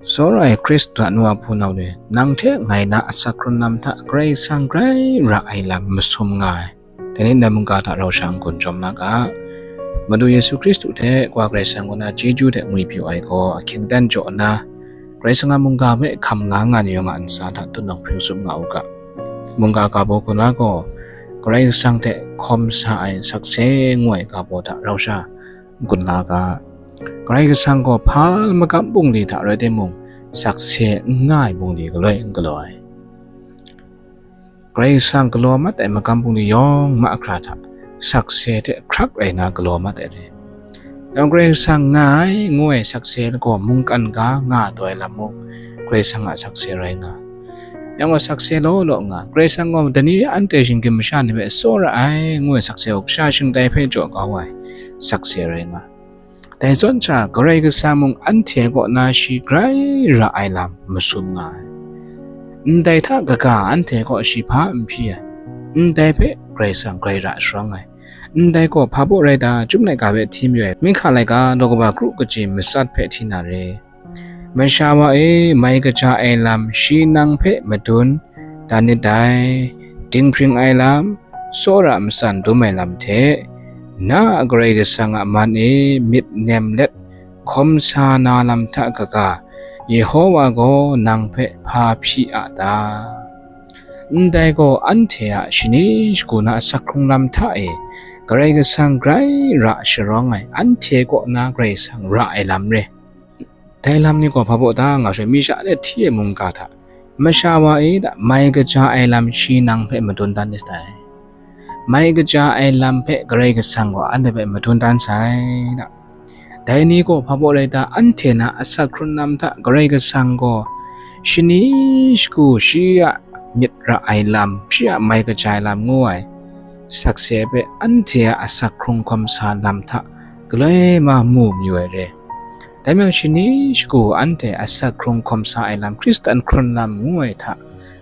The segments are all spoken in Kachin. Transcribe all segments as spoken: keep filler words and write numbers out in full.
Tsawra ai Hkristu a nu a hpunau ni, nang hte ngai na asak hkrun lam hta Karai Kasang grai ra ai lam masum nga ai. Dai ni ndai mungga hta rau sha n-gun jawm na ga. Madu Yesu Hkristu hte Wa Karai Kasang kaw na chyeju hte ngwipyaw ai gaw ahkying aten jaw nna, Karai Kasang a mungga hpe hkam la nga ni yawng a ntsa hta tutnawng hpring tsup nga u ga. Mungga ga baw hku na gaw, Karai Kasang hte hkawm sa ai sakse ngu ai ga baw hta rau sha n-gun la ga. Karai Kasang gaw hpa magam bungli hta rai timung, sakse n nga ai bungli galoi n galaw ai. Karai Kasang galaw mat ai magam bungli yawng mahkra hta sakse hte hkrak rai na galaw mat ai re. Yawng Karai Kasang nga ai ngu ai sakse gaw mungkan ga nga taw ai lam mung, Karai Kasang a sakse rai nga. Yawng gaw sakse law law nga, Karai Kasang gaw dai ni anhte shinggyim masha ni hpe tsawra ai ngu ai sakse gaw kasha shingtai hpe jaw kau ai sakse rai nga. Dai zawn sha, Karai Kasang mung anhte kaw na shi grai ra ai lam masum nga ai. Ndai hta kaga anhte kaw shi hpa n hpyi ai. Ndai hpe Karai Kasang grai ra sharawng ai. Ndai gaw hpa baw rai ta? Chyum laika hpe hti mayu ai, Mihka laika daw kaba kru kaji matsat hpe hti na re. Masha wa e, mai kaja ai lam shi nang hpe madun dan nit dai. Dinghpring ai lam, tsawra matsan dum ai lam hte, na a Karai Kasang a man e myit nem let hkawm sa na lam hta kaga, Yehowa gaw nang hpe hpa hpyi a ta? Ndai gaw anhte a shani shagu na asak hkrung lam hta e Karai Kasang grai ra sharawng ai, anhte kaw na Karai Kasang ra ai lam re. Dai lam ni gaw hpa baw ta nga shaloi, mi sha let hti ai mungga hta, masha wa e da, mai kaja ai lam shi nang hpe madun dan ni sai. Mai kaja ai lam hpe Karai Kasang gaw anhte hpe madun dan sai da. Dai ni gaw hpa baw rai ta? Anhte na asak hkrun lam hta Karai Kasang gaw shani shagu shi a myit ra ai lam, shi a mai kaja ai lam ngu ai sakse hpe anhte a asak hkrung hkawm sa lam hta galoi ma mu mayu ai re. Dai majaw shani shagu anhte asak hkrung hkawm sa ai lam, Hkristan hkrun lam ngu ai hta,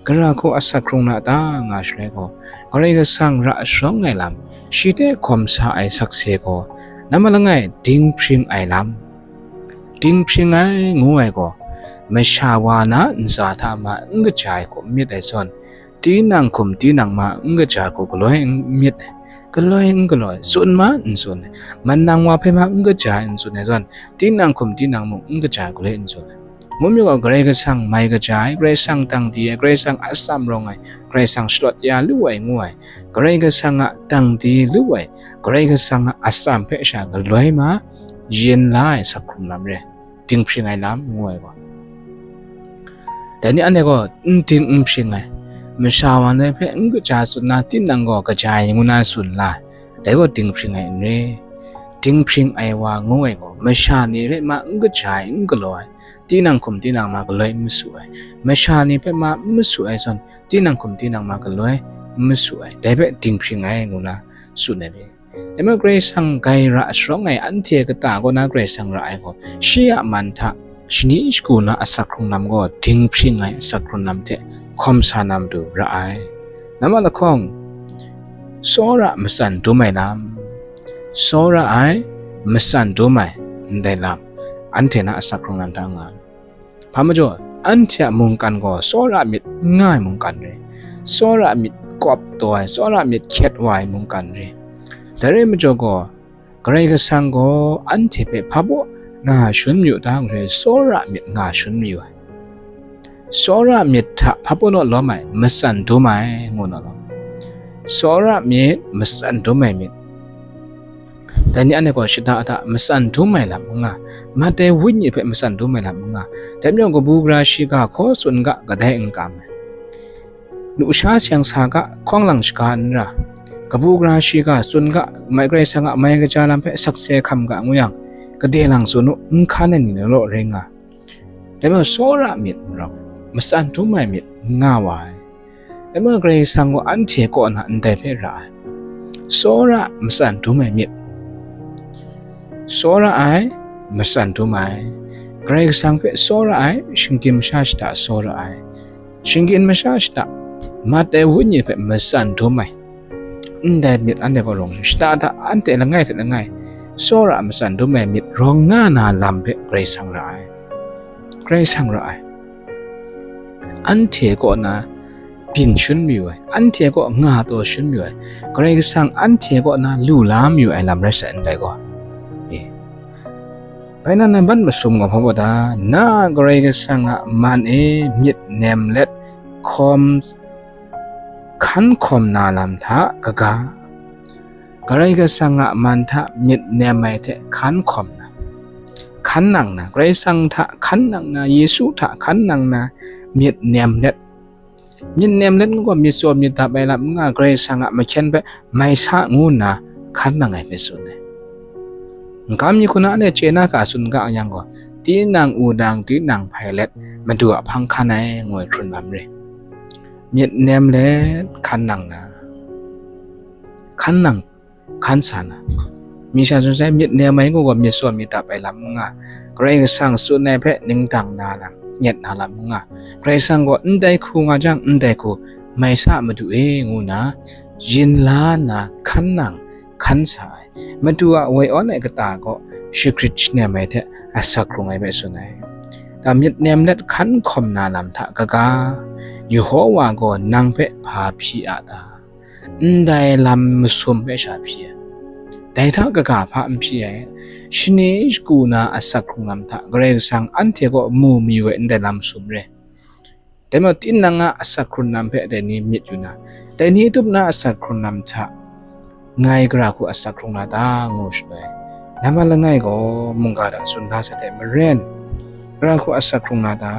gara hku asak hkrung na ta nga shaloi gaw, Karai Kasang ra sharawng ai lam, shi hte hkawm sa ai sakse gaw, namma langai dinghpring ai lam. Dinghpring ai ngu ai gaw, masha wa na ntsa hta ma n kaja ai hku n myit ai zawn, tinang hkum tinang ma n kaja hku galoi n myit ai, galoi n galaw ai, tsun ma n tsun ai, manang wa hpe ma n kaja ai n tsun ai zawn, tinang hkum tinang mung n kaja ai galoi n tsun ai. Ngu myit gaw, Karai Kasang mai kaja ai, Karai Kasang dang di ai, Karai Kasang atsam rawng ai, Karai Kasang shalawt ya lu ai ngu ai, Karai Kasang a dang di lu ai, Karai Kasang a atsam hpe sha galoi ma yin la ai asak hkrung lam re, dinghpring ai lam ngu ai gaw. Dai ni anhte gaw n ding n hpring ai, masha wa ndai hpe n kaja tsun na, tinang gaw kaja ai ngu na tsun la ai, dai gaw dinghpring ai n re. Dinghpring ai wa ngu ai gaw, masha ni hpe ma n kaja ai, n galaw ai, tinang hkum tinang ma galoi n masu ai, masha ni hpe ma n masu ai zawn, tinang hkum tinang ma galoi n masu ai, dai hpe dinghpring ai ngu na tsun ai re. Dai majaw Karai Kasang grai ra sharawng ai, anhte kata kaw na Karai Kasang ra ai gaw, shi a man hta shani shagu na asak hkrung lam gaw dinghpring ai asak hkrung lam hte hkawm sa na matu ra ai. Namma lahkawng, tsawra matsan dum ai lam, tsawra ai, matsan dum ai, ndai lam, anhte na asak hkrung lam hta nga ai. Hpa majaw, anhte a mungkan gaw tsawra myit n nga ai mungkan re, tsawra myit kawp taw ai, tsawra myit hkyet wa ai mungkan re. Dai rai majaw gaw, Karai Kasang gaw anhte hpe hpa baw nga shun mayu ta, ngu hte tsawra myit nga shun mayu ai. Tsawra myit hta hpa baw naw lawm ai, matsan dum ai, ngu naw lawm. Tsawra myit, matsan dum ai myit. Dai ni anhte gaw shada hta matsan dum ai lam n nga, Mate Wenyi hpe matsan dum ai lam n nga, dai majaw kabu gara shiga hkaw tsun ga kadai n kam ai. Lusha seng sa ga, hkawng lang shaga n ra, kabu gara shiga tsun ga, mai Karai Kasang a mai kaja lam hpe sakse hkam ga ngu yang, kade lang tsun u, n hkan ai ni law law rai nga. Dai majaw tsawra myit n rau, matsan dum ai myit n nga wa ai. Dai majaw Karai Kasang gaw anhte kaw na ndai hpe ra ai. Tsawra matsan dum ai myit. Tsawra ai, matsan dum ai. Karai Kasang hpe tsawra ai, shinggyim masha shada tsawra ai. Shinggyim masha shada, Mate Wenyi hpe matsan dum ai. Ndai myit anhte gaw rawng shada hta anhte langai hte langai, tsawra matsan dum ai myit rawng nga na lam hpe Karai Kasang ra ai. Karai Kasang ra ai. Anhte kaw na byin shun mayu ai, anhte kaw nga taw shun mayu ai, Karai Kasang anhte kaw na lu la mayu ai lam rai sa ndai gaw. E. Bai na nambat masum gaw hpa da, na Karai Kasang a man e myit nem let hkawm hkan hkawm na lam hta kaga, Karai Kasang a man hta myit nem ai hte hkan hkawm na, hkan nang na, Karai Kasang hta hkan nang na, Yesu hta hkan nang na, myit nem let, myit nem let ngu gaw myit tsaw myit dap ai lam n nga, Karai Kasang a mahkyen hpe mai sa ngu nna hkan nang ai hpe tsun ai. N kam mi hku na le chye na ga tsun ga yang gaw, tinang wudang tinang hpai let Madu a hpang hkan ai ngu ai hkrun lam re. Myit nem let hkan nang na, hkan nang, hkan sa na. Mi sha tsun sai, myit nem ai ngu gaw myit tsaw myit dap ai lam n nga, Karai Kasang tsun ai hpe ning dang na lam, nyet na lam n nga. Karai Kasang gaw ndai hku nga jang, ndai hku mai sa Madu e ngu na, yin la na hkan nang, hkan sa ai. Madu a woi awn ai kata gaw shagrit shanem ai hte asak hkrung ai hpe tsun ai. Da myit nem let hkan hkawm na lam hta kaga, Yehowa gaw nang hpe hpa hpyi a ta? Ndai lam masum hpe sha hpyi ai. Dai hta kaga hpa n hpyi ai. Shani shagu na asak hkrung lam hta Karai Kasang anhte kaw mu mayu ai ndai lam masum re. Dai majaw, tinang a asak hkrun lam hpe dai ni myit yu na, dai ni tup na asak hkrun lam hta ngai gara hku asak hkrung na ta, ngu shaloi, nambat langai gaw mungga hta tsun da sai hte maren, gara hku asak hkrung na ta,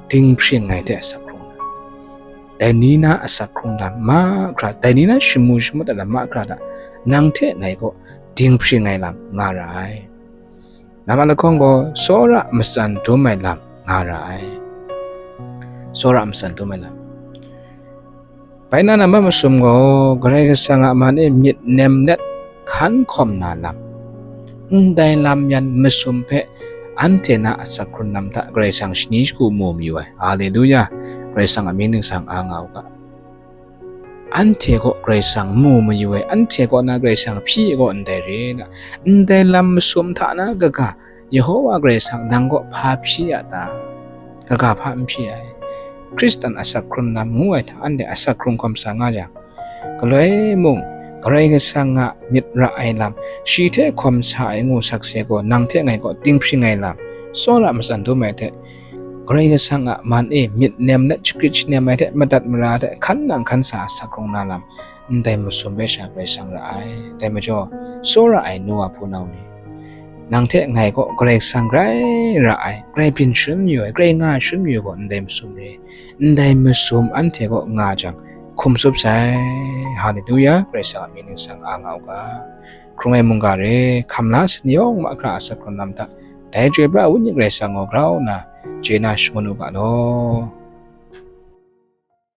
dinghpring ai hte asak hkrung na, dai ni na asak hkrung lam mahkra, dai ni na shamu shamut ai lam mahkra hta, nang hte ngai kaw dinghpring ai lam nga ra ai. Nambat lahkawng gaw tsawra matsan dum ai lam nga ra ai. Tsawra matsan dum ai lam. Bai na nambat masum gaw, Karai Kasang a man e myit nem let hkan hkawm na lam. Ndai lam yan masum hpe anhte na asak hkrun lam hta Karai Kasang shani shagu mu mayu ai. Haleluya! Karai Kasang a mying ningsang a nga u ga. Anhte kaw Karai Kasang mu mayu ai, anhte kaw na Karai Kasang hpyi ai gaw ndai re na, ndai lam masum hta na kaga, Yehowa Karai Kasang nang kaw hpa hpyi a ta? Kaga hpa n hpyi ai. Hkristan asak hkrun lam ngu ai hta anhte asak hkrung hkawm sa nga yang, galoi mung, Karai Kasang a myit ra ai lam, shi hte hkawm sa ai ngu sakse gaw, nang hte ngai kaw dinghpring ai lam, tsawra matsan dum ai hte, Karai Kasang a man e myit nem let shagrit shanem ai hte madat mara hte hkan nang hkan sa asak hkrung na lam, ndai masum hpe sha Karai Kasang ra ai. Dai majaw, tsawra ai nu wa hpunau ni, nang hte ngai kaw Karai Kasang grai ra ai, grai byin shangun mayu ai, grai nga shangun mayu ai gaw ndai masum re. Ndai masum anhte kaw nga jang, hkum tsup sai. Haleluya, Karai Kasang a mying ningsang a nga u ga. Hkrung ai mungga re, hkam la sani yawng mahkra asak hkrun lam hta, dai Chyoi pra ai Wenyi Karai Kasang gaw grau nna chye na shangun u ga law.